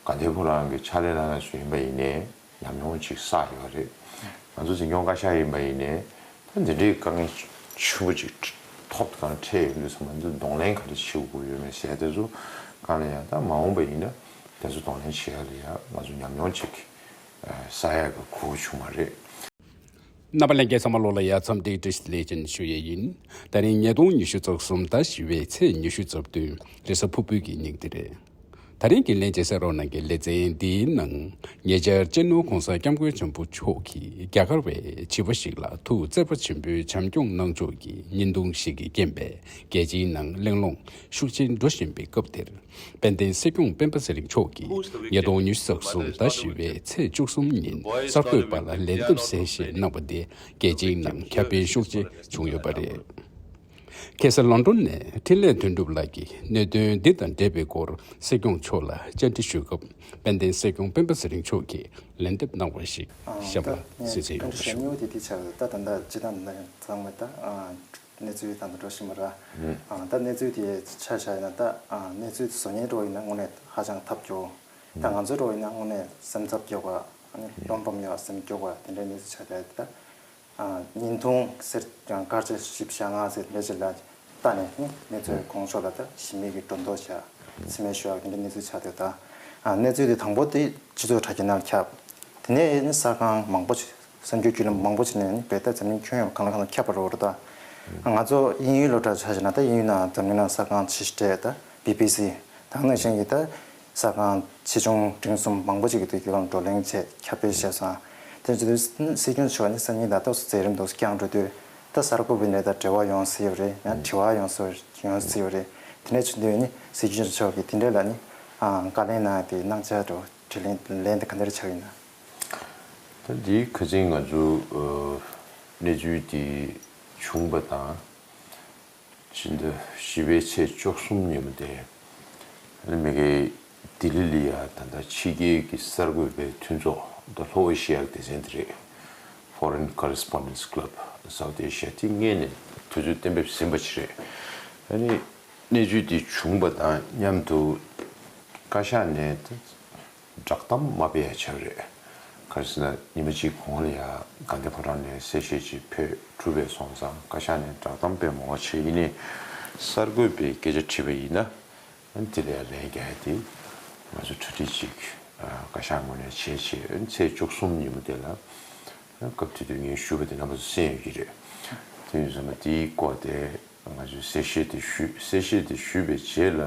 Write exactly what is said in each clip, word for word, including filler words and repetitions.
དགའ་ལྡན་ཕོ་བྲང་གི་ཕྱག་ལས་གནང་མཁན་ཚོ་ཡིན་པ་ཡིན་ནའི་ཉམས་མྱོང་ཅིག་བསགས་ཡོད་རེད། ང་ཚོ་འཛིན་སྐྱོང་བཀའ་ཤག་ཡིན་པ་ཡིན་ནའི་ད་འདི་འདྲའི་དཀའ་ངལ་ཆེན་པོ་ཅིག་ཐོག་གང་འཕྲད་ཡོང་དུས་ཙམ་པ་འདི་གདོང་ལེན་ག་རེ་བྱེད་དགོས་ཡོད་མེད་ཟེར་དེ་ཚོ་གང་ལ་ཡང་ད་མ་འོངས་པ་ཡིན་ན་དེ་ཚོ་གདོང་ལེན་བྱེད་ཡ་ལ་ཡང་ང་ཚོ་ཉམས་མྱོང་ཅིག་བསགས་ཡ་གི་གོ་བྱུང་བ་རེད། རྣམ་པ་ལྷན་རྒྱས་ཚང་མ་ལོ་ལ་ཡ་འཚམས་འདྲི་བཀྲ་ཤིས་བདེ་ལེགས་ཅན་ཞུ་ཡས་ཡིན། ད་རིང་ཉིས་སྟོང་ཉི་ཤུ་རྩ་གསུམ་ཟླ་བཞི་པའི་ཚེས་ཉི་ཤུ་རྩ་བདུན་རེས་གཟའ་ཕུར་བུའི་གི་ཉིན་དེ་རེད། ད་རིང་གི་ལན་བྱེད་ས་རོགས་གནང་གི་ལེ་ཚན་འདིའི་ནང་ཉེ་ཆར་སྤྱི་ནོར་༸གོང་ས་༸སྐྱབས་མགོན་ཆེན་པོ་མཆོག་གིས་རྒྱ་གར་བའི་བྱིས་པ་ཞིག་ལ་ཐུགས་བརྩེ་བ་ཆེན་པོས་བྱམས་སྐྱོང་གནང་ཕྱོགས་ཀྱི་བརྙན་ཐུང་ཞིག་གི་རྐྱེན་པས་རྒྱལ་སྤྱིའི་ནང་གླེང་སློང་ཤུགས་ཆེན་འགྲོ་བཞིན་པའི་སྐབས་དེར། དཔལ་ལྡན་སྲིད་སྐྱོང་སྤེན་པ་ཚེ་རིང་མཆོག་གིས་ཉིས་སྟོང་ཉི་ཤུ་རྩ་གསུམ་ཟླ་བཞི་པའི་ཚེས་བཅུ་གསུམ་ཉིན་གསར་འགོད་པ་ལ་ལན་འདེབས་གསལ་བཤད་གནང་བ་དེ་རྒྱལ་སྤྱིའི་ནང་ཁྱབ་སྤེལ་ཤུགས་ཆེ་བྱུང་ཡོད་པ་རེད། ཁ་སང་ལོན་ཌོན་ནས་འཕྲིན་ལས་དོན་གྲུབ་ལགས་ཀྱིས་གནད་དོན་འདི་དང་འབྲེལ་བའི་སྐོར་སྲིད་སྐྱོང་མཆོག་ལ་བཅར་འདྲི་ཞུས་སྐབས་དཔལ་ལྡན་སྲིད་སྐྱོང་སྤེན་པ་ཚེ་རིང་མཆོག་གིས་ལན་འདེབས་གནང་བ་ཞིག་གཤམ་ལ་གསན་གཟིགས་ཡོང་བ་ཞུ། ད་ད་ལྟ་སྤྱི་བཏང་ད་ཚང་མ་ད་གནས་ཚུལ་དང་དུ་འགྲོ་བཞིན་པ་ར། ཨ་ད་གནས་ཚུལ་དེ་ཆ་བཞག་ཡིན་ན་ད་ཨ་གནས་ཚུལ་དེ་བཟོ་མཁན་འགྲོ་ཡིན་ན་དངོས་གནས་ཧ་ཅང་ཐབས་སྐྱོ། ད་ང་ཚོ་འགྲོ་ཡིན་ན་དངོས་གནས་སེམས་འཚབ་སྐྱོ་བ། ཨ་ནི་བློ་ཕམ་ཡོད་སེམས་སྐྱོ་བ་དེ་འདྲའི་གནས་ཚུལ་ཆགས་བསྡད་ད། ཨ་བརྙན་ཐུང་ཟེར་ཀྱང་སྐར་ཆ་བཞི་བཅུ་ཞེ་ལྔ་ཟེར་འདྲ་ཅིག་ལ་ལྟ་ནས་ནི་གནས་ཚུལ་གོང་ཕྱོགས་ལ་ད་ཞི་མི་གི་སྒྲོ་འདོགས་བྱ་ཚིམ་མེད་ཞུ་བ་དེ་འདྲའི་གནས་ཚུལ་ཆགས་བསྡད་ད། ཨ་གནས་ཚུལ་དེ་དང་པོ་དེ་སྤྱི་ཚོགས་དྲ་རྒྱའི་ནང་ཁྱབ། དེ་ནས་ནི་གསར་ཁང་མང་པོ་ཞིག་གསར་འགྱུར་བརྒྱུད་ལམ་མང་པོ་ཞིག་ནས་ནི་བོད་དང་འཛམ་གླིང་ཁྱོན་ཡོངས་གང་ལ་གང་ལ་ཁྱབ་པ་རེད་ད། ང་ཚོ་དབྱིན་ཡུལ་སློབ་གྲྭར་ཆ་བཞག་ན་ད་དབྱིན་ཡུལ་ནང་འཛམ་གླིང་ནང་གསར་ཁང་ཆེ་ཤོས་དེ་ད་བི་བི་སི། ད་ནང་བཞིན་གྱི་ད་གསར་ཁང་ཆེ་ཆུང་འབྲིང་གསུམ་མང་པོ་ཞིག་གི་དུས་ཀྱི་ལམ་བགྲོ་གླེང་བྱས་ཁྱབ་སྤེལ་བྱས་སོང་། དེ་བྱེད་དུས་སྲིད་སྐྱོང་མཆོག་ནི་སང་ཉིན་ད་ལྟ་སུ་མཛད་རིམ་འདུག་སྐྱངས་འགྲོ་དུས་ད་གསར་འགོད་པའི་ནས་ད་འབྲེལ་བ་ཡོང་སྲིད་ཡོད་རེད། ཡང་དྲི་བ་ཡོང་སྲིད་ཡོད་རེད། དེ་འདྲ་བྱེད་དུས་ནི་སྲིད་སྐྱོང་མཆོག་གིས་དེ་འདྲ་ལ་ནི་བཀའ་ལན་གནང་དེ་གནང་བྱ་འགྲོ། དྲིས་ལན་ལན་དེ་ག་འདྲ་ཆགས་ཡིན་ན། ད་འདིའི་ཁ་སང་ང་ཚོ་གནས་ཚུལ་དེ་བྱུང་བ་དང་། ཕྱི་ཟླ་བཞི་པའི་ཚེས་བཅུ་གསུམ་ཉིན་མོ་དེ་ཨ་ནི་མི་གའི་ལྡི་ལི་ལ་ཡ་ད་ལྟ་ཕྱི་རྒྱལ་གྱི་གསར་འགོད་པའི་མཐུན་ཚོགས་ད་ལྷོ་ཨེ་ཤི་ཡའི་སྡེ་ཚན་དེ་རེད། Foreign Correspondents Club South Asia དེ་སྔོན་ནས་དུས་ཚོད་གཏན་འབེབས་ཟིན་པ་ཞིག་རེད། ཨ་ནི་གནས་ཚུལ་དེ་བྱུང་བ་དང་མཉམ་དུ་བཀའ་ཤག་ནས་བསྒྲགས་གཏམ་མ་སྤེལ་ཡ་བྱས་པ་རེད། ག་རེ་ཟེར་ན་ཉི་མ་གཅིག་གོང་ལ་ཡ་དགའ་ལྡན་ཕོ་བྲང་ནས་གསལ་བཤད་ཅིག་ཕེབས་གྲུབ་པས་སོང་ཙང་བཀའ་ཤག་ནས་བསྒྲགས་གཏམ་སྤེལ་མ་བ་བྱས། ཡིན་ནའི་གསར་འགོད་པས་སྐད་ཆ་དྲིས་པ་ཡིན་ན་དེ་ལ་ཡ་ལན་རྒྱག་ཡ་དེ་ང་ཚོ་གྲ་སྒྲིག་ཅིག་བཀའ་ཤག་ངོས་ནས་བྱས་བྱས་ཚེས་བཅུ་གསུམ་ཉིན་མོ་དེ་ལ་སྐབས་དེ་དུས་ངས་ཞུས་པ་དེ་རྣམ་པ་ཚོ་གསན་ཡོད་ཀྱི་རེད། དེ་ཡིན་ཙང་དེའི་སྐོར་དེ། ང་ཚོས་གསལ་བཤད་དེ་ཞུས། གསལ་བཤད་དེ་ཞུས་པའི་རྗེས་ལ་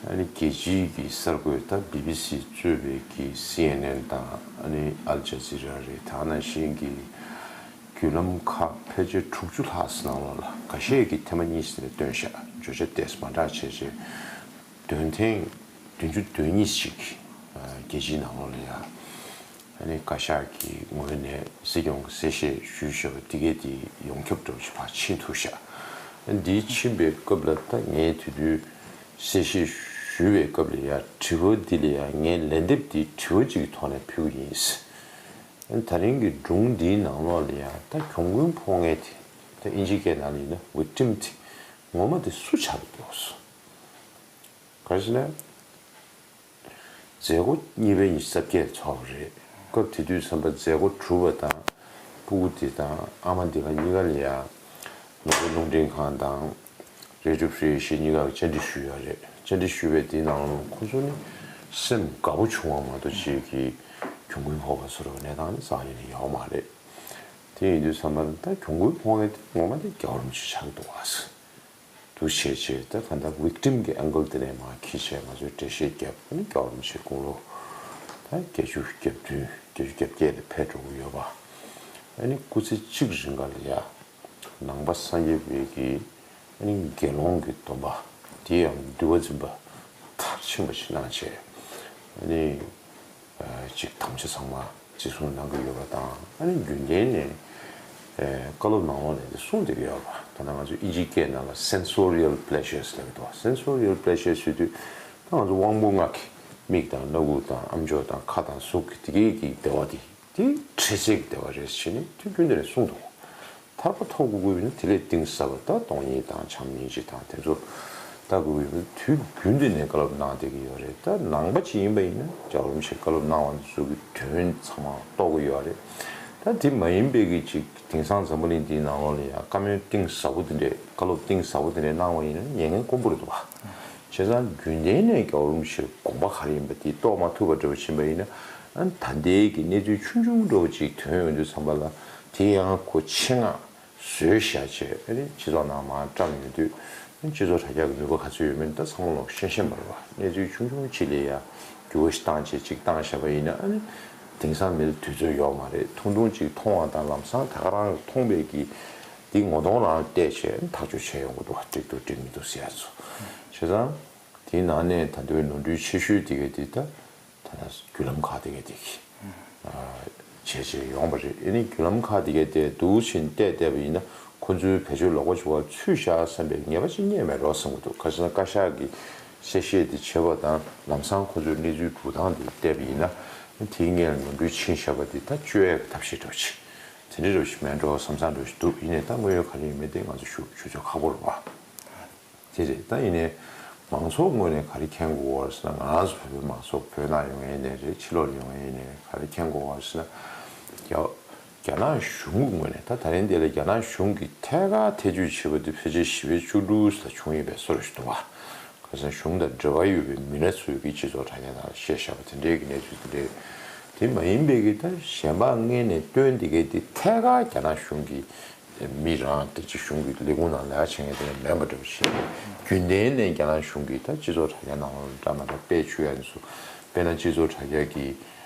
ཨ་ནི་རྒྱལ་སྤྱིའི་གི་གསར་འགོད་ད་བི་བི་སི་གཙོས་པའི་གི་སི་ཨེན་ཨེན་དང་ཨ་ནི་ཨལ་ཇ་ཛི་ར་རེད། ད་ནང་བཞིན་གྱི་བརྒྱུད་ལམ་ཁག་ཕལ་ཆེར་དྲུག་ཅུ་ལྷག་ཙམ་ནང་ལོགས་ལ་འགའ་ཤས་ཀྱིས་ཐེངས་མ་གཉིས་ཙམ་ནས་བཏོན་ཤག་བརྗོད་བྱ་ཏོག་ཙམ་མ་འདྲ་བྱས་རྗེས་འདོན་ཐེངས་བདུན་ཅུ་དོན་གཉིས་ཤིག་རྒྱལ་སྤྱིའི་ནང་ལོགས་ལ་ཡ། ཨ་ནི་བཀའ་ཤག་གི་ངོས་ནས་སྲིད་སྐྱོང་གི་གསལ་བཤད་ཞུས་བཞག་པ་དེ་གས་དེ་ཡོངས་ཁྱབ་འདྲ་བོ་ཞིག་ཕར་ཕྱིན་ཐུབ་ཤག་འདི་ཕྱིན་པའི་སྐབས་ལ་ད་ངས་དེ་དུས་གསལ་བཤད་ཞུས་པའི་སྐབས་ལ་ཡ་དྲི་བ་འདི་ལ་ཡ་ངས་ལན་འདེབས་འདི་དྲི་བ་གཅིག་གི་ཐོག་ནས་ཕུལ་གྱི་ཡིན། ཨ་ནི་ད་རིང་གི་སྒྲུང་འདིའི་ནང་ལོགས་ལ་ཡ་ད་གྱོང་གུན་ཕོག་མཁན་དེ་ད་ཨིན་ཇིའི་སྐད་ནང་ལ་ཡིན་ན་ཝིག་ཊིམ་དེ་ངོ་མ་དེ་སུ་ཆགས་ཀྱི་འདུག་ག་རེ་ཟེར་ན། མཛད་སྒོ་གཉིས་པའི་ཉི་ཤུ་རྩ་བརྒྱད་ཚོགས་པ་རེད། སྐབས་དེ་དུས་ཙམ་པ་མཛད་སྒོ་གྲུབ་པ་དང་ཕྲུ་གུ་དེ་དང་ཨ་མ་དེ་ག་གཉིས་ཀ་ལ་ཡ་ནོར་ཝེ་རླུང་འཕྲིན་ཁང་དང་རེ་ཌིའོ་ཧྥི་རི་ཨེ་ཤི་ཡ་གཉིས་ཀ་ལ་བཅར་འདྲི་ཞུས་ཡོད་རེད། བཅར་འདྲི་ཞུས་པའི་དེའི་ནང་ལ་ཁོ་ཚོ་ནི་སེམས་དགའ་པོ་བྱུང་བ་མ་གཏོགས་ཅིག་གི་གྱོང་གུན་ཕོག་པ་བཟོ་འདྲ་བའི་གནས་སྟངས་ནི་རྩ་བ་ཉིད་ནས་ཡོད་མ་རེད། དེ་ཡིན་དུས་ཙམ་པ་ད་གྱོང་གུན་ཕོག་མཁན་དེ་ངོ་མ་དེ་རྒྱལ་བ་རིན་པོ་ཆེ་ཆགས་འདུག་ཨ། འདུ་བྱས་བྱས་ད་གང་ལྟར་ཝིག་ཊིམ་གྱི་ཨེང་གལ་དེ་ནས་མར་འཁྱེར་བྱས་ང་ཚོས་འགྲེལ་བཤད་བརྒྱབ། ཨ་ནི་རྒྱལ་བ་རིན་པོ་ཆེ་དགུང་ལོ་ད་བརྒྱད་ཅུ་གྱ་བདུན་བརྒྱད་ཅུ་གྱ་བརྒྱད་ལ་ཕེབས་འགྲོ་གི་ཡོད་པ། ཨ་ནི་སྐུ་ཚེ་གཅིག་རིང་ག་ལ་ཡ་ནང་པ་སངས་རྒྱས་པའི་གི་ཨ་ནི་དགེ་སློང་གི་སྡོམ་པ་དེ་ཡང་འདུལ་བ་འཛིན་པ་མཐར་ཕྱིན་པ་ཞིག་གནང་བྱས། ཨ་ནི། ཅིག་དམ་བཅའ་ཚང་མ་བརྩི་སྲུང་གནང་གི་ཡོད་པ་དང་ཨ་ནི་རྒྱུན་ལྡན་ནས་བཀའ་སློབ་ནང་ལོགས་ནས་དེ་གསུངས་བསྡད་ཀྱི་ཡོད་པ། ད་ལྟ་ང་ཚོ་ཨིན་ཇིའི་སྐད་ནང་ལ་སེན་སོ་རི་ཡལ་པི་ལེ་ཞར་ཟེར་གྱི་འདུག་སེན་སོ་རི་ཡལ་པི་ལེ་ཞར་ཟེར་དུས་ད་ང་ཚོ་དབང་པོ་ལྔ་གི་མིག་དང་སྣ་ཁུག་དང་ཨམ་ཅོག་དང་ཁ་དང་གཟུགས་ཀྱི་དེ་གའི་གི་བདེ་བ་དེ་དེ་འཕྲལ་སེལ་གྱི་བདེ་བ་རེད་ཟེར་ནས་དུས་རྒྱུན་དུ་ནས་གསུངས་འདུག་ཐར་པ་ཐོབ་དགོས་ཀྱི་ཡོད་ན་དེ་ལས་གཏིང་ཟབ་པ་ད་སྟོང་ཉིད་དང་བྱམས་སྙིང་རྗེ་དང་དེ་ཚོ་ད་ ལྟ་དགོས་ཀྱི་ཡོད། དུས་རྒྱུན་དུ་ནས་བཀའ་སློབ་གནང་བསྡད་ཀྱི་ཡོད་རེད། ད་ནང་པ་ཅིག་ཡིན་པ་ཡིན་ན་རྒྱལ་བ་རིན་པོ་ཆེས་བཀའ་སློབ་གནང་བ་ཚོ་གི་དོན་ཚང་མ་རྟོགས་ཀྱི་ཡོད་རེད། ད་དེ་མ་ཡིན་པའི་གི་ཅིག་དེང་སང་འཛམ་བུ་གླིང་འདིའི་ནང་ལོགས་ལ་ཡང་བཀའ་མོལ་གཏིང་ཟབ་པོ་དེ་འདྲས་བཀའ་སློབ་གཏིང་ཟབ་པོ་དེ་འདྲས་གནང་བ་ཡིན་ན་ཉན་མཁན་དཀོན་པོ་རེད་འདུག་བ། བྱས་ཙང་རྒྱུན་ལྡན་ནས་རྒྱལ་བ་རིན་པོ་ཆེའི་དགོངས་པ་ག་རེ་ཡིན་པ་དེ་རྟོགས་མ་ཐུབ་པ་འདྲ་བོ་ཕྱིན་པ་ཡིན་ན། ཨ་ད་ལྟའི་གི་གནས་ཚུལ་ཆུང་ཆུང་འདྲ་བོ་ཅིག་ཐོན་ཡོང་དུས་ཙམ་པ་ལ་དེ་ཡང་ཁོ་ཆེད་མངགས་བཟོས་བཞག་བྱས། ཨ་ནི་སྤྱི་ཚོགས་ནང་མར་བཀྲམ་ཡོང་དུས། ཨ་ནི་སྤྱི་ཚོགས་དྲ་རྒྱ་གི་ནུས་པ་ག་ཚོད་ཡོད་མེད་ད་ཚང་མ་ལོག་ཤེས་ཤེས་མ་རེད་བ། གནས་ཚུལ་ཆུང་ཆུང་ཅིག་ལ་ཡ་འགྱུར་བ་ཞིག་བཏང་བྱས་ཅིག་བཏང་བཞག་པ་ཡིན་ན། ཨ་ནི་དེང་སང་མི་ལ་དུས་ཚོད་ཡོད་མ་རེད། ཐུང་ཐུང་ཅིག་མཐོང་བ་དང་ལམ་སང་ད་ག་རང་མཐོང་བའི་གི་དེ་ངོ་གདོང་རང་བལྟས་བྱས་ཐག་གཅོད་བྱས་ཡོང་གི་འདུག་བ། འགྲིག་འདུག་འགྲིག་མི་འདུག་ཟེར་ཡ་ཚོ། བྱས་ཙང་དེའི་ནང་ནས་ད་ལྟ་བའི་ནོར་འཁྲུལ་ཆེ་ཤོས་དེ་ག་དེ་ད། ད་ལྟ་བརྒྱུད་ལམ་ཁག་དེ་ག་དེ་གི་བྱས་བྱས་ཡོང་བ་རེད། ཨ་ནི་བརྒྱུད་ལམ་ཁག་དེ་ག་དེ་འདུག་བྱས་བལྟས་བལྟས་པ་ཡིན་ན་ཁོ་ཚོའི་བེད་སྤྱོད་ལོག་པ་ཞིག་བ་ཚུད་བཞག་བསམ་པའི་ངེས་པ་ཅིག་རྙེད་མེད་རོགས་བསམ་གི་འདུག་ག་ཟེར་ན་བཀའ་ཤག་གིས་གསལ་བཤད་དེ་བྱས་པ་དང་ལམ་སང་ཁོ་ཚོའི་གནས་ཚུལ་སྒྲུབ་སྟངས་དེ་བལྟས་པ་ཡིན་ན། དེའི་སྔོན་ལ་ནོར་འཁྲུལ་ཕྱིན་བཞག་པ་དེ་ད་བཅོས་ཡག་གི་ཐབས་ཤེས་འདྲ་བོ་ཅིག་དེ་འདྲ་འདྲ་བོ་ཞིག་མེད་འགྲོ་བསམ་བསམ་འདྲ་བོ་ཞིག་འདུག་ཡིན་ནའི་ད་དངོས་ཡོད་ག་རེ་ཡིན་མིན་དེ་ང་ཚོ་ཞུ་ཞུ་ཆོག་ཁག་པོ་རེད་བ། དེ་རེད། ད་ཡིན་ནའི་མང་ཚོགས་ངོས་ནས་ག་རེ་མཁྱེན་དགོས་པ་རེད་ཟེར་ན། ང་རང་ཚོ་བོད་པའི་མང་ཚོགས་བོད་ནང་ཡོང་མཁན་ཡིན་ནའི་རེད། ཕྱི་ལོགས་ལ་ཡོང་མཁན་ཡིན་ནའི་རེད། ག་རེ་མཁྱེན་དགོས་པ་རེད་ཟེར་ན། རྒྱ་རྒྱ་ནག་གཞུང་གི་ངོས་ནས་ད་ད་རིང་འདི་ལ་རྒྱ་ནག་གཞུང་གིས་ཐད་ཀར་ཐེ་བྱུས་བྱས་པ་དེ་ཕལ་ཆེར་བཞི་པའི་བཅུ་དྲུག་ལ་བྱུང་ཡོད་པའི་བཟོ་འདྲ་ཞིག་འདུག་བ། ག་ཟེར་གཞུང་དང་འབྲེལ་བ་ཡོད་པའི་མི་སྣ་ཚོས་ཀྱི་སྤྱི་ཚོགས་དྲ་རྒྱ་ནང་ལ་བཤད་བཞག་པ་དེ་འདྲའི་གི་གནས་ཚུལ་དེ་འདྲའི། དེ་མ་ཡིན་པའི་གི་ད་གཞན་པ་སྔོན་ནས་བཏོན་དེ་གའི་དེ་ཐད་ཀར་རྒྱ་ནག་གཞུང་གི་མི་རང་སྒེར་གྱི་གཞུང་གི་ལས་ཁུངས་ནང་ལས་ཀ་བྱེད་མཁན་དེ་འདྲ་མིན་པ་འདྲ་བོ་ཞིག་རེད། རྒྱུན་ལྡན་ནས་རྒྱ་ནག་གཞུང་གིས་ད་སྤྱི་ཚོགས་དྲ་རྒྱ་ནང་ལ་འདྲ་མ་འདྲ་སྤེལ་བཅུག་ཡ་ཚོ། དཔེར་ན་སྤྱི་ཚོགས་དྲ་རྒྱ་གི་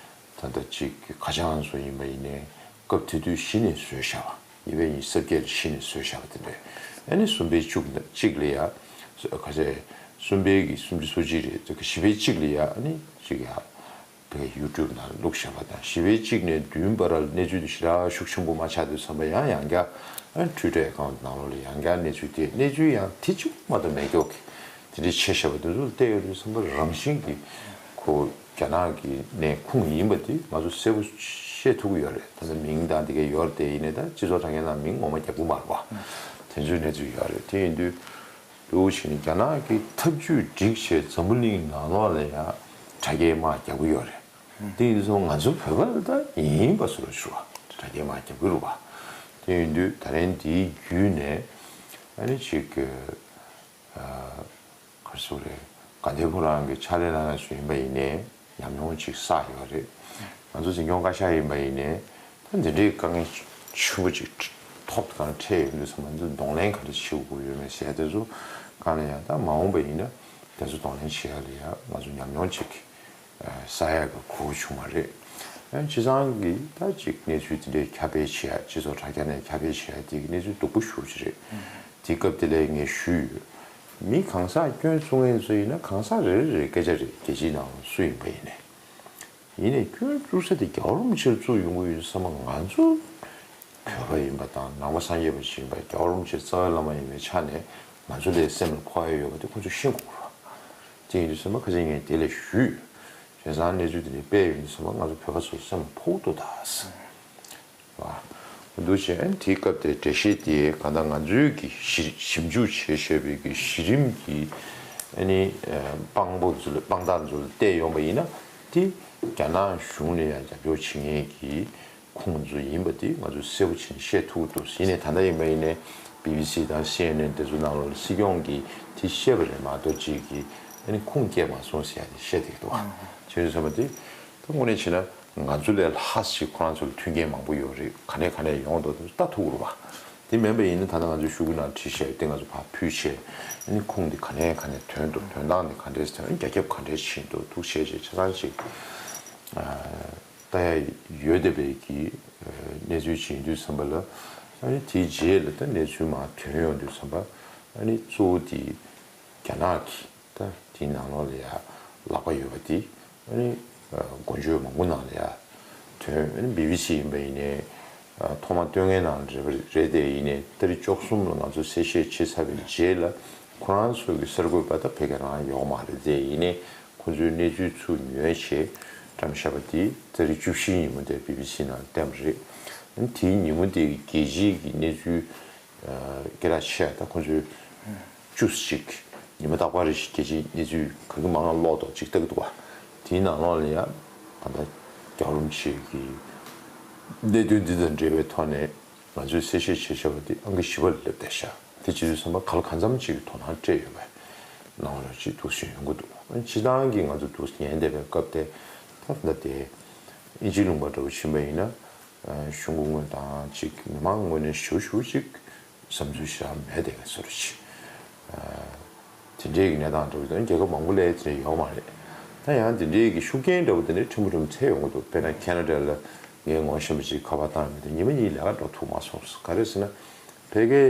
ད་ལྟ་ཅིག་ཁ་བྱང་ཚོ་ཡིན་པ་ཡིན་ནའི་སྐབས་དེ་དུས་གཞི་ནས་བཟོས་བཞག་པ། ཉི་པའི་ཉི་ཤུ་རྩ་བརྒྱད་ལ་གཞི་ནས་བཟོས་བཞག་པ་དེ་འདྲ། ཨ་ནི་གསུམ་པའི་བཅུ་གཅིག་ལ་ཡ་ག་ཚད་གསུམ་པའི་གི་སུམ་ཅུ་སོ་གཅིག་རེད། དེ་ག་བཞི་པའི་གཅིག་ལ་ཡ་ཨ་ནི་ཅིག་ཡ་བའི་ཡུ་ཊུབ་ནང་བླུགས་བཞག་པ་དང་། བཞི་པའི་གཅིག་ནས་བདུན་བར་ལ་གནས་ཚུལ་དེ་ཞེ་དྲག་ཤུགས་ཆེན་པོ་མ་ཆགས་དུས་ཙམ་པ་ཡང་ཡང་བསྐྱར་ཨ་ནི་ཊུའི་ཊར་ཨེ་ཁའུན་ཊི་ནང་ལོགས་ལ་ཡང་བསྐྱར་གནས་ཚུལ་དེ་གནས་ཚུལ་ཡང་དེ་གཅིག་མ་གཏོགས་མེད་མཁན་གྱི་དེ་འདྲའི་ཆེ་ཤ་བ་དེ་ཚོ་ལ་བལྟས་ཡོང་དུས་ཙམ་པ་རང་བཞིན་གྱིས་ཁོ་རྒྱ་ནག་གི་ནས་ཁུངས་ཡིན་པ་དེ་ང་ཚོ་གསལ་པོ་ཤེས་ཐུབ་ཀྱི་ཡོད་རེད། ད་ལྟ་མིང་དང་དེ་གའི་ཡོད་རེད། དེ་ཡིན་ནའི་ད་སྤྱི་ཚོགས་དྲ་རྒྱ་ནང་མིང་ངོ་མ་རྒྱག་གི་མ་རེད་པ། དེ་ཚོའི་གནས་ཚུལ་ཡོད་རེད། དེ་ཡིན་དུས་འདུག་བྱས་ནས་རྒྱ་ནག་གི་ཐབས་ཇུས་སྒྲིག་བྱས་འཛམ་བུ་གླིང་ནང་ལོགས་ལ་ཡང་དྲ་རྒྱའི་དམག་རྒྱག་གི་ཡོད་རེད། དེ་ཡིན་དུས་ང་ཚོ་བོད་པ་ལ་ད་ཡིན་པ་བཟོ་འདྲ་ཞིག་རེད་པ། དྲ་རྒྱའི་དམག་རྒྱག་གི་རེད་པ། དེ་ཡིན་དུས་ད་རིང་འདིའི་བརྒྱུད་ནས་ཨ་ནི་ཅིག་གི་ག་རེ་ཟེར་དགོས་རེད། དགའ་ལྡན་ཕོ་བྲང་གི་ཕྱག་ལས་གནང་མཁན་ཚོ་ཡིན་པ་ཡིན་ནའི་ཉམས་མྱོང་ཅིག་བསགས་ཡོད་རེད། ང་ཚོ་འཛིན་སྐྱོང་བཀའ་ཤག་ཡིན་པ་ཡིན་ནའི་ད་འདི་འདྲའི་དཀའ་ངལ་ཆེན་པོ་ཅིག་ཐོག་གང་འཕྲད་ཡོང་དུས་ཙམ་པ་ང་ཚོ་གདོང་ལེན་ག་འདྲ་བྱེད་དགོས་ཡོད་མེད་ཟེར་དེ་ཚོ་སྒང་ལ་ཡང་ད་མ་འོངས་པ་ཡིན་ན་དེ་ཚོ་གདོང་ལེན་བྱེད་ཡ་ལ་ཡང་ང་ཚོ་ཉམས་མྱོང་ཅིག་བསགས་ཡག་གི་གོ་བྱུང་བ་རེད། ཡང་སྤྱི་བཏང་གི་ད་ཅིག་གནས་ཚུལ་དེ་འདྲའི་ཁྱབ་སྤེལ་བྱེད་ཡ། སྤྱི་ཚོགས་དྲ་རྒྱ་ནས་ཁྱབ་སྤེལ་བྱེད་ཡ་དེ་གི་གནས་ཚུལ་སྡུག་པོ་ཞེ་པོ་ཅིག་རེད། དེ་སྐབས་དེ་ལ་ངས་ཞུས་ཡོད། མི་གང་ཟག་སྐྱོན་བཙུགས་མཁན་ཚོ་ཡིན་ན་གང་ཟག་རེ་རེ་རེ་སྐད་ཆ་རེད། རྒྱལ་སྤྱིའི་ནང་སུ་ཡིན་པ་ཡིན་ནའི། ཡིན་ནའི་སྐྱོན་བཙུགས་ས་དེ་རྒྱལ་བ་རིན་པོ་ཆེར་བཙུགས་ཡོང་གི་ཡོད་བསམ་པ། ང་ཚོ་བོད་པ་ཡིན་པ་དང་ནང་པ་སངས་རྒྱས་པ་ཞིག་ཡིན་པ། རྒྱལ་བ་རིན་པོ་ཆེ་རྩ་བའི་བླ་མ་ཡིན་པའི་ཆ་ནས་ང་ཚོ་ལ་སེམས་ལ་ཕོག་ཡ་ཡོད་པ་དེ་ཁོ་ཚོས་ཤེས་དགོས་རེད་པ། དེ་ཡིན་དུས་ཙམ་པ་ཁ་སང་ངས་དེ་ལ་ཞུས། བྱས་ཙང་གནས་ཚུལ་དེ་འདྲ་སྤེལ་ཡོང་དུས་ཙམ་པ་ང་ཚོ་བོད་པ་ཚོ་སེམས་ལ་ཕོག་འདུག་ད། བ། འདུག་བྱས། ཨ་ནི་དེའི་སྐབས་དེར་འགྲེལ་བཤད་དེ་གང་ལྟར་ང་ཚོའི་གི་ཞི་ཞིབ་འཇུག་བྱས་བཞག་པའི་གི་གཞི་རིམ་གྱི་ཨ་ནི་དཔང་པོ་ཚོ་ལ་དཔང་རྟགས་ཚོ་ལ་བལྟས་ཡོང་བ་ཡིན་ན། དེ་རྒྱ་ནག་གཞུང་ལ་ཡང་རྒྱབ་སྐྱོར་བྱེད་མཁན་གྱི་ཁུངས་ཚོ་ཡིན་པ་དེ་ང་ཚོས་གསལ་པོ་བྱས་ནས་ཤེས་ཐུབ་ཀྱི་འདུག་ཡིན་ནའི་ད་ལྟ་ཡིན་པ་ཡིན་ནའི་བི་བི་སི་དང་སི་ཨེན་ཨེན་དེ་ཚོ་ནང་ལོགས་ལ་སྲིད་སྐྱོང་གིས་དེ་བཤད་པ་རེད་མ་གཏོགས་ཅིག་གིས་ཨ་ནི་ཁུངས་སྐྱེལ་མ་སོང་ཟེར་ཡ་དེ་བཤད་བསྡད་ཀྱི་འདུག་བ། བྱས་ཙང་ཚང་མ་དེ་ད་དངོས་གནས་བྱས་ན། ང་ཚོ་ལས་ལྷག་ཅིག་ཁོ་རང་ཚོ་ལ་མཐུན་རྐྱེན་མང་པོ་ཡོད་རེད། ག་ནས་ག་ནས་ཡོང་འདུག་ལྟ་ཐུབ་ཀྱི་རེད་པ། དེ་མིན་པ་ཡིན་ན་ད་ལྟ་ང་ཚོས་ཤོག་གུ་ནང་བྲིས་བྱས་དེ་ང་ཚོ་ཕར་ཕུལ་བྱས། ཨ་ནི་ཁུངས་དེ་ག་ནས་ག་ནས་ཐོན་འདུག་དོན་དག་དེ་ག་འདྲས་ཐོན། རྒྱ་ཁྱབ་ག་འདྲས་ཕྱིན་འདུག་ཐུགས་རྗེ་ཆེ། ཆ་ཚང་ཅིག་ལྟ་ཡ་ཡོད་བསྡད་པའི་གི་གནས་ཚུལ་ཅིག་ཡིན་དུས་ཙམ་པ་ལ། ཨ་ནི་དེའི་རྗེས་ལ་ད་གནས་ཚུལ་མར་ཐོན་ཡོང་དུས་ཙམ་པ། ཨ་ནི་གཙོ་བོ་དེ་རྒྱ་ནག་གི་ད་དེའི་ནང་ལོགས་ལ་ཡ་ལག་པ་ཡོད་པ་དེ། ཨ་ནི་འགོ་བརྗོད་མང་པོ་ནང་ལ་ཡ་ཐོན། ཨ་ནི་བི་བི་སི་ཡིན་པ་ཡིན་ནའི་ཐོག་མ་སྟོན་མཁན་ནང་རེད་པ་རེད་དེ། ཡིན་ནའི་ཏ་རིག་བཅུ་གསུམ་ལ་ང་ཚོ་གསལ་བཤད་བྱེད་ཚར་བའི་རྗེས་ལ་ཁོ་རང་ཚོ་གི་གསར་འགོད་པ་ད་ཕ་གི་རང་ཡོད་མ་རེད་དེ། ཡིན་ནའི་ཁོ་ཚོའི་གནས་ཚུལ་ཚུར་ཉོས་བྱས་བཀྲམ་བཞག་པ་དེ་ཏ་རིག་བཅུ་བཞིའི་ཉིན་མོ་དེར་བི་བི་སི་ནང་བསྟན་པ་རེད། ཨ་ནི་དེའི་ཉིན་མོ་དེ་གི་རྒྱལ་སྤྱིའི་གི་གནས་ཚུལ་སྐད་གྲགས་ཆེ་བ་ད་ཁོ་ཚོའི་བཅུ་གཅིག་ཉི་མ་རྟག་པར་རེ་བཞིན་རྒྱལ་སྤྱིའི་གནས་ཚུལ་ག་གི་མང་ལ་ཀློག་དང་ཅིག་ལྟ་གི་འདུག་བ། དེའི་ནང་ལོགས་ལ་ཡང་ད་ལྟ་རྒྱལ་བ་རིན་པོ་ཆེ་གི་གནད་དོན་འདི་དང་འབྲེལ་བའི་ཐོག་ནས་ང་ཚོས་གསལ་བཤད་བྱེད་བྱ་བ་འདི་ཨང་ཀི་བཞི་པ་ལ་སླེབས་བསྡད་ཤག་དེ་བྱེད་དུས་ཙམ་པ་ག་ལ་གང་འཚམ་ཅིག་གི་དོ་སྣང་སྤྲད་ཡོད་པའི་སྣང་བ་ཅིག་འདུག་སེ་ཡོང་གི་འདུག་སྤྱིར་བཏང་གི་ང་ཚོ་འདུག་ཉན་བསྡད་པའི་སྐབས་དེ་ད་ལྟ་དེ་དབྱིན་ཇིའི་ལུང་པ་འདྲ་བོ་ཕྱིན་པ་ཡིན་ན་གཞུང་གི་ངོས་དང་ཅིག་མི་མང་ངོས་ནས་ཞུ་ཞུ་ཅིག་བསམ་ཚུལ་ཞེ་དྲག་མེད་དེ་ག་ཚོད་ཅིག་དེ་འདྲའི་གི་གནས་སྟངས་འདྲ་བོ་དང་རྒྱལ་ཁབ་མང་པོ་ལ་དེ་འདྲ་ཡོད་མ་རེད། ད་ཡང་དེ་འདྲའི་གི་ཤུགས་རྐྱེན་འདྲ་བོ་དེ་འདྲའི་ཕྲན་བུ་ཕྲན་བུ་འཚོལ་ཡོང་གི་འདུག་དཔེར་ན་ཁེ་ན་ཌ་ལ་ངས་ངོ་ཤེས་པ་ཅིག་ཁ་པར་བཏང་ཡོད་དེ་ཉི་མ་གཉིས་ལས་ཀ་འགྲོ་ཐུབ་མ་སོང་། ག་རེ་ཟེར་ན་ཕ་གིའི་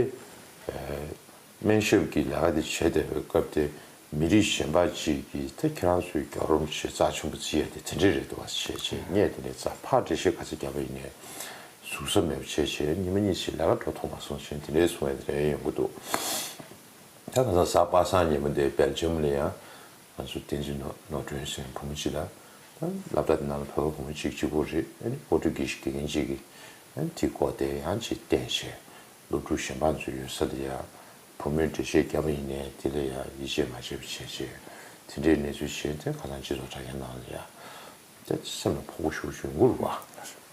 སྨན་ཞབས་ཀྱི་ལས་ཀ་དེ་བྱེད་བསྡད་པའི་སྐབས་དེ་མི་རིགས་གཞན་པ་ཅིག་གིས་ད་ཁྱེད་རང་ཚོའི་རྒྱལ་བ་རིན་པོ་ཆེ་རྩ་ཆེན་པོ་བརྩི་ཡ་དེ་དེ་འདྲ་རེད་འདུག་བ་བྱས་བྱས་ངས་དེ་ནས་རྩ་ཕར་འགྲེལ་བཤད་ག་ཚོད་བརྒྱབ་པ་ཡིན་ནའི་ཟུར་ཟ་མེད་པ་བྱས་བྱས་ཉི་མ་གཉིས་ཤིག་ལས་ཀ་འགྲོ་ཐུབ་མ་སོང་ཞེས་དེ་འདྲའི་གསུང་བ་དེ་འདྲ་ཡོང་གི་འདུག་ད་ག་ས་གཟའ་པ་སངས་ཉིན་མོ་དེ་སྦེལ་ཇམ་ལ་ཡང་ང་ཚོ་བསྟན་འཛིན་ནོར་ནོར་སྒྲོན་ཟེར་བུ་མོ་གཅིག་ལ་ད་སློབ་གྲྭ་དེ་ནང་ལ་བོད་པ་བུ་མོ་གཅིག་གཅིག་པོ་རེད། ཨ་ནི་པོར་ཊུ་གིས་དགེ་རྒན་གཅིག་གིས་ཨ་ནི་དེའི་སྐོར་དེ་ཡང་ཅིག་བསྟན་བྱས་སློབ་ཕྲུག་གཞན་པ་ཚོ་ཡོད་ས་དེ་ཡང་བུ་མོས་འགྲེལ་བཤད་བརྒྱབ་པ་ཡིན་ནའི་དེ་ལ་ཡང་ཡིད་ཆེས་མ་བྱས་པ་བྱས་བྱས་དེ་འདྲའི་གནས་ཚུལ་བྱས་ཏེ་ཁ་སང་སྤྱི་ཚོགས་དྲ་རྒྱ་ནང་ལ་ཡང་། དེ་སེམས་ལ་ཕོག་པོ་ཞུ་ཞུ་འགུར་བ།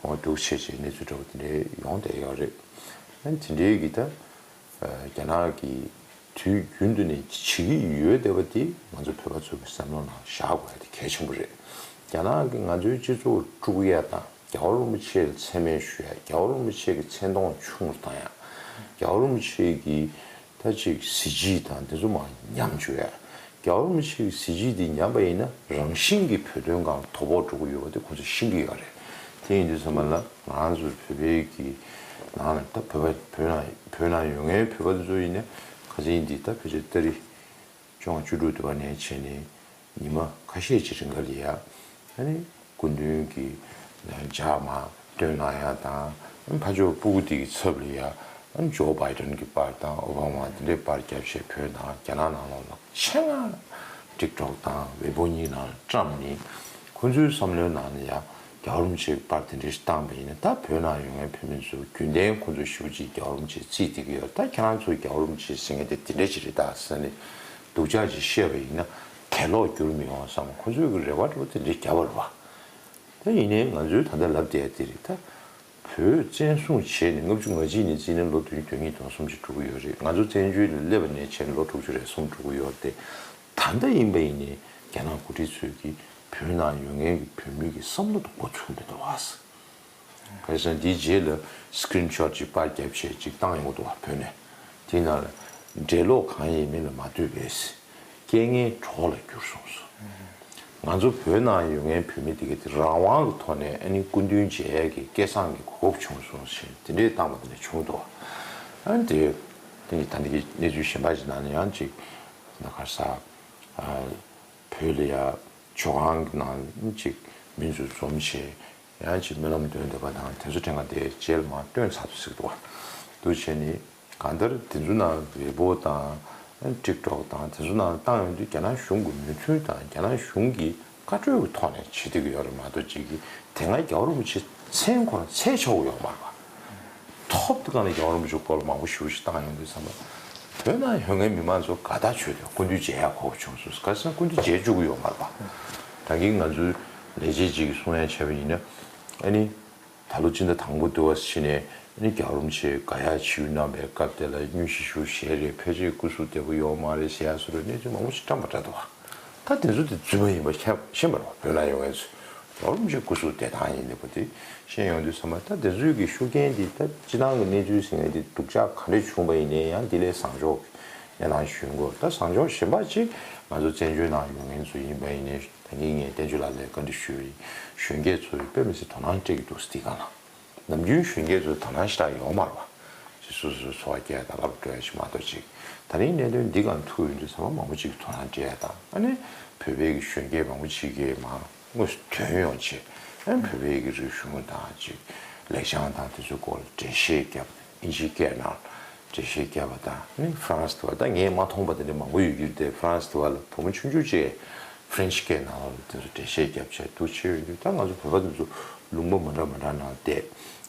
འོ་འདུག་བྱས་བྱས་གནས་ཚུལ་འདྲ་བོ་དེ་འདྲའི་ཡོང་བསྡད་ཡོད་རེད། ཨ་ནི་དེ་འདྲའི་གི་ད་རྒྱ་ནག་གི་དུས་རྒྱུན་དུ་ནས་བྱེད་ཀྱི་ཡོད་བསྡད་པ་དེ་ང་ཚོ་བོད་པ་ཚོ་གི་བསམ་བློ་ནང་བཞག་དགོས་ཡ་དེ་གལ་ཆེན་པོ་རེད། རྒྱ་ནག་གིས་ང་ཚོའི་སྤྱི་ཚོགས་དཀྲུག་ཡ་དང་རྒྱལ་བ་རིན་པོ་ཆེ་ལ་མཚན་སྨད་ཞུ་ཡ། རྒྱལ་བ་རིན་པོ་ཆེ་གི་མཚན་མཐོང་ཆུང་རུ་བཏང་ཡ། རྒྱལ་བ་རིན་པོ་ཆེ་གི་ད་ཅིག་གཟི་བརྗིད་དང་དེ་ཚོ་མར་ཉམས་བཅུག་ཡ། རྒྱལ་བ་རིན་པོ་ཆེ་གི་གཟི་བརྗིད་འདི་ཉམས་པ་ཡིན་ན་རང་བཞིན་གྱིས་བོད་དོན་སྒང་དོ་ཕོག་འགྲོ་གི་ཡོད་པ་དེ་ཁོང་ཚོས་ཤེས་ཀྱི་ཡོད་རེད། དེ་ཡིན་དུས་ཙམ་པ་ལ་ང་རང་ཚོ་བོད་པའི་གི་ནང་ལ་ད་བོད་པ་བོད་ནང་བོད་ནང་ཡོད་མཁན་བོད་པ་དེ་ཚོ་ཡིན་ན་ཁ་སང་འདི་ད་ཕལ་ཆེར་ཏ་རིག་བཅོ་ལྔ་བཅུ་དྲུག་དུ་བ་ནས་བྱས་ནས། ཉི་མ་ཁ་ཤས་ཅིག་རིང་ག་ལ་ཡ། ཨ་ནི་སྐུ་མདུན་གྱི་ལྗགས་མར་སྟོན་གནང་ཡ་དང་། ཕར་ཕྱོགས་སྤུ་གུ་དེ་གི་ཚབ་ལ་ཡ། ཨ་ནི་ཇོ་བྷའི་ཌེན་གྱི་པར་དང་ཨོ་བྷ་མ་དེ་འདྲའི་པར་རྒྱབ་བྱས་བོད་ནང་རྒྱ་ནག་ནང་ལོགས་ལ་ཆེད་མངགས་ཊིག་ཊོག་དང་ཝེ་པོ་གཉིས་ནང་ལ་བཀྲམ་ནས། ཁོ་ཚོའི་བསམ་བློའི་ནང་ལ་ཡ། རྒྱལ་བ་རིན་པོ་ཆེའི་པར་དེ་འདྲ་ཞིག་བཏང་པ་ཡིན་ན་ད་བོད་ནང་ཡོད་མཁན་བོད་མི་ཚོ་རྒྱུན་ལྡན་ཁོ་ཚོ་ཞེ་པོ་ཅིག་རྒྱལ་བ་རིན་པོ་ཆེ་བརྩིས་བསྡད་ཀྱི་ཡོད། ད་ཁྱེད་རང་ཚོ་རྒྱལ་བ་རིན་པོ་ཆེ་ཟེར་མཁན་དེ་དེ་འདྲ་ཅིག་རེད་ད་ཟེར་ནས་སྡུག་ཅག་ཅིག་བཤད་པ་ཡིན་ན་གྱེན་ལོག་འགྱུར་མི་ཡོང་བསམ་ཁོ་ཚོས་གི་རེ་བ་འདྲ་བོ་དེ་འདྲ་བརྒྱབ་པ་རེད་པ། ད་ཡིན་ནའི་ང་ཚོའི་ད་ལྟ་ལབ་བསྡད་དེ་རེད་ད། བོད་བཙན་བཟུང་བྱས་ནས་ལྔ་བཅུ་ང་གཅིག་ནས་བརྩིས་ན་ལོ་དོན་དོན་གཉིས་དོན་གསུམ་ཅིག་འགྲོ་གི་ཡོད་རེད། ང་ཚོ་བཙན་བྱོལ་ལ་སླེབས་པ་ནས་བྱས་ནས་ལོ་དྲུག་ཅུ་རེ་གསུམ་འགྲོ་གི་ཡོད་རེད་དེ། ད་ལྟ་ཡིན་པ་ཡིན་ནའི་རྒྱ་ནག་འགོ་ཁྲིད་ཚོས་ཀྱིས་བོད་ནང་ཡོད་མཁན་གྱི་བོད་མི་གི་བསམ་བློ་དང་མགོ་ཚུགས་འདི་འདུག་བ། ག་རེ་ཟེར་ན་འདིའི་རྗེས་ལ་སི་ཀི་རིན་ཤོ་ཊི་ཅིག་པར་རྒྱབ་བྱས་ཅིག་བཏང་ཡོང་གི་འདུག་བ་བོད་ནས། དེའི་ནང་ལ་འགྲེལ་ལོག་གང་ཡིན་མིན་ལ་མ་ལྟོས་པའི་རྐྱེན་ངན་གྲོགས་ལ་གྱུར་སོང་ཟེར། ང་ཚོ་བོད་ནང་ཡོད་མཁན་བོད་མི་དེ་ག་དེ་རང་དབང་གི་ཐོག་ནས་ཨ་ནི་སྐུ་མདུན་མཇལ་ཡས་ཀྱི་སྐལ་བཟང་གི་གོ་སྐབས་བྱུང་སོང་ཟེར་དེ་འདྲས་བཏང་བ་དེ་འདྲ་བྱུང་འདུག་ཨ་ནི་དེ་དེ་ནི་ད་ནི་གི་གནས་ཚུལ་གཞན་པ་ཞིག་ནང་ནས་ཡང་ཅིག་ད་ག་ས་བོད་ལ་ཡ་ཇོ་ཁང་གི་ནང་ཅིག་མི་ཚོ་འཛོམས་བྱས། ཡང་ཅིག་སྨོན་ལམ་འདོན་འདོད་པ་དང་དེ་ཚོ་ཕྲན་ག་དེ་རྗེས་ལ་མར་བཏོན་ཚར་འདུག་ཟེར་གི་འདུག་བ། འདུག་བྱས་ནས་གང་ལྟར་དེ་ཚོ་ནང་ཝེ་པོ་དང་ཊིག་ཊོག་དང་དེ་ཚོ་ནང་བཏང་ཡོང་དུས་རྒྱ་ནག་གཞུང་གི་མོས་མཐུན་དང་རྒྱ་ནག་གཞུང་གི་བཀའ་འཁྲོལ་གྱི་ཐོག་ནས་བྱེད་བསྡད་ཀྱི་ཡོད་རེད་མ་གཏོགས་ཅིག་གིས་དེ་སྔ་རྒྱལ་བ་རིན་པོ་ཆེ་མཚན་ཁོ་རང་འཚོལ་ཆོག་གི་ཡོད་མ་རེད་པ། ཐོབ་དེ་ག་ནས་རྒྱལ་བ་རིན་པོ་ཆེ་སྐོར་ལ་མང་པོ་ཞེ་པོ་ཞིག་བཏང་ཡོང་དུས་ཙམ་པ། བོད་ནང་ཡོད་མཁན་མི་མང་ཚོ་དགའ་ཐག་ཆོད་དེ་སྐུ་མདུན་མཇལ་ཡག་གོ་བྱུང་སོང་། ག་རེ་ཟེར་ན་སྐུ་མདུན་མཇལ་བཅུག་གི་ཡོད་མ་རེད་པ། ད་གིན་ང་ཚོའི་ལས་བྱེད་ཅིག་གིས་གསུང་ཡ་བྱས་པ་ཡིན་ན། ཨ་ནི། ད་ལོ་སྤྱི་ཟླ་དང་པོ་དུ་བ་ཕྱིན་ནས་ཨ་ནི་རྒྱལ་བ་རིན་པོ་ཆེ་དགའ་ཡག་ཕྱི་ཡུལ་གནང་བའི་སྐབས་དེ་ལ་དངོས་གཞི་ཞུ་ཞལ་རེད། ཕལ་ཆེར་སྐུ་གཟུགས་བདེ་པོ་ཡོད་མ་རེད་ཟེར་ཡ་བཟོ་འདྲ་གནས་ཚུལ་མང་པོ་ཞིག་བཀྲམ་པ་འདྲ་འདུག་བ། ད་དེ་ཚོ་དེ་རྫུན་མ་ཡིན་པ་ཤེས་པ་རེད་བ། བོད་ནང་ཡོད་མཁན་ཚོས། རོགས་རམ་བྱེད་སྐུ་གཟུགས་བདེ་ཐང་ཡིན་འདུག་པ་དེ་ཤེས་ཡོང་དུས་ཙམ་པ། ད་དེ་ཚོའི་གི་ཤུགས་རྐྱེན་དེ་ད་སྤྱི་བཏང་གི་གནས་ཚུལ་ཟེར་མཁན་དེ་སྡུག་ཅག་ག་འདྲ་བྱུང་བ་ཡིན་ནའི་ཡང་དེ་ལས་བཟང་ཕྱོགས་ཀྱི་གནས་སྟངས་ཤིག་ཡོང་གི་རེད། ད་བཟང་ཕྱོགས་གཞན་པ་ཅིག་ང་ཚོ་བཙན་བྱོལ་ནང་ཡོད་མཁན་ཚོ་ཡིན་པ་ཡིན་ནའི་ད་གིན་ངས་བསྟན་ཆོས་ལགས་ལ་བཀའ་འདྲི་ཞུས་པ་ཡིན། གཞོན་སྐྱེས་ཚོས་དཔེ་མི་སྲིད་དོ་སྣང་སྤྲད་ཀྱི་འདུག་ཟེར་དེའི་སྒང་ལ། ནམ་རྒྱུན་གཞོན་སྐྱེས་ཚོ་དོ་སྣང་ཞེ་དྲག་ཡོད་མ་རེད་པ། ཅིག་སོ་སོའི་འཚོ་བ་སྐྱེལ་དང་ལབ་འགྲོ་ཡ་ཞིག་མ་གཏོགས་ཅིག་ད་རིང་གནད་དོན་འདི་སྒང་ཐུག་ཡོང་དུས་ཚང་མ་མང་པོ་ཅིག་གིས་དོ་སྣང་སྤྲད་ཡ་དང་། ཨ་ནི་བོད་པའི་གི་གཞོན་སྐྱེས་མང་པོ་ཅིག་གིས་མར་དངོས་སུ་ཐོན་ཡོང་བྱས། ཨ་ནི་བོད་པའི་གི་རིག་གཞུང་དང་ཅིག་ལེགས་བྱང་དང་དེ་ཚོའི་སྐོར་ལ་འགྲེལ་བཤད་བརྒྱབ། དབྱིན་ཇིའི་སྐད་ནང་འགྲེལ་བཤད་བརྒྱབ་པ་དང་། ཨ་ནི་ཧྥ་རན་སི་དུ་བ། ད་ངས་མ་མཐོང་པ་དེ་འདྲ་མང་པོ་ཡོད་ཀྱི་རེད་དེ། ཧྥ་རན་སི་དུ་བ་ལ་བུ་མོ་ཆུང་ཆུང་ཅིག་ཧྥ་རན་སི་སྐད་ནང་ལ་དེ་ཚོ་འགྲེལ་བཤད་བརྒྱབ་བྱས་འདུག་བྱས་ཡོང་དུས། ད་ང་ཚོ་བོད་པ་དེ་ཚོ་ལུང་པ་མི་འདྲ་མི་འདྲ་ནང་བསྡད།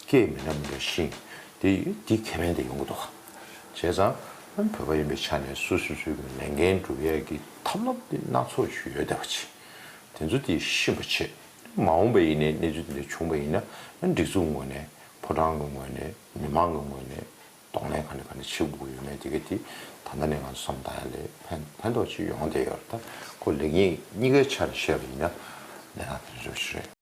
སྐད་མི་འདྲ་མི་འདྲ་ཤེས། དེ་དེ་ཁེ་ཕན་དེ་ཡོང་གི་འདུག་བ། བྱས་ཙང་ བོད་པ་ཡིན་པའི་ཆ་ནས་སོ་སོ་སོའི་གི་ལས་འགན་སྒྲུབ་ཡས་ཀྱི་ཐབས་ལམ་དེ་སྣ་ཚོགས་ཤིག་ཡོད་བསྡད་པ་ཅིག་དེ་ཚོ་དེ་ཤེས་པ་བྱེད། མ་འོངས་པ་ཡིན་ནའི་གནས་ཚུལ་དེ་འདྲ་བྱུང་བ་ཡིན་ན། སྒྲིག་འཛུགས་ངོས་ནས། ཕོ་བྲང་གི་ངོས་ནས། མི་མང་གི་ངོས་ནས་གདོང་ལེན་ག་ནས་ག་ནས་བྱེད་དགོས་ཀྱི་ཡོད་མེད་དེ་ག་དེ་ད་ལྟ་ནས་ང་ཚོ་བསམ་བཏང་ཡ་ལས་ཕན་ཕན་ཐོགས་ཅིག་ཡོང་བསྡད་ཡོད་རེད། ད་ཁོ་ལེགས་ཉེས་གཉིས་ཀའི་ཆ་ནས་བཤད་པ་ཡིན་ན་གནས་སྟངས་དེ་འདྲ་ཞིག་རེད།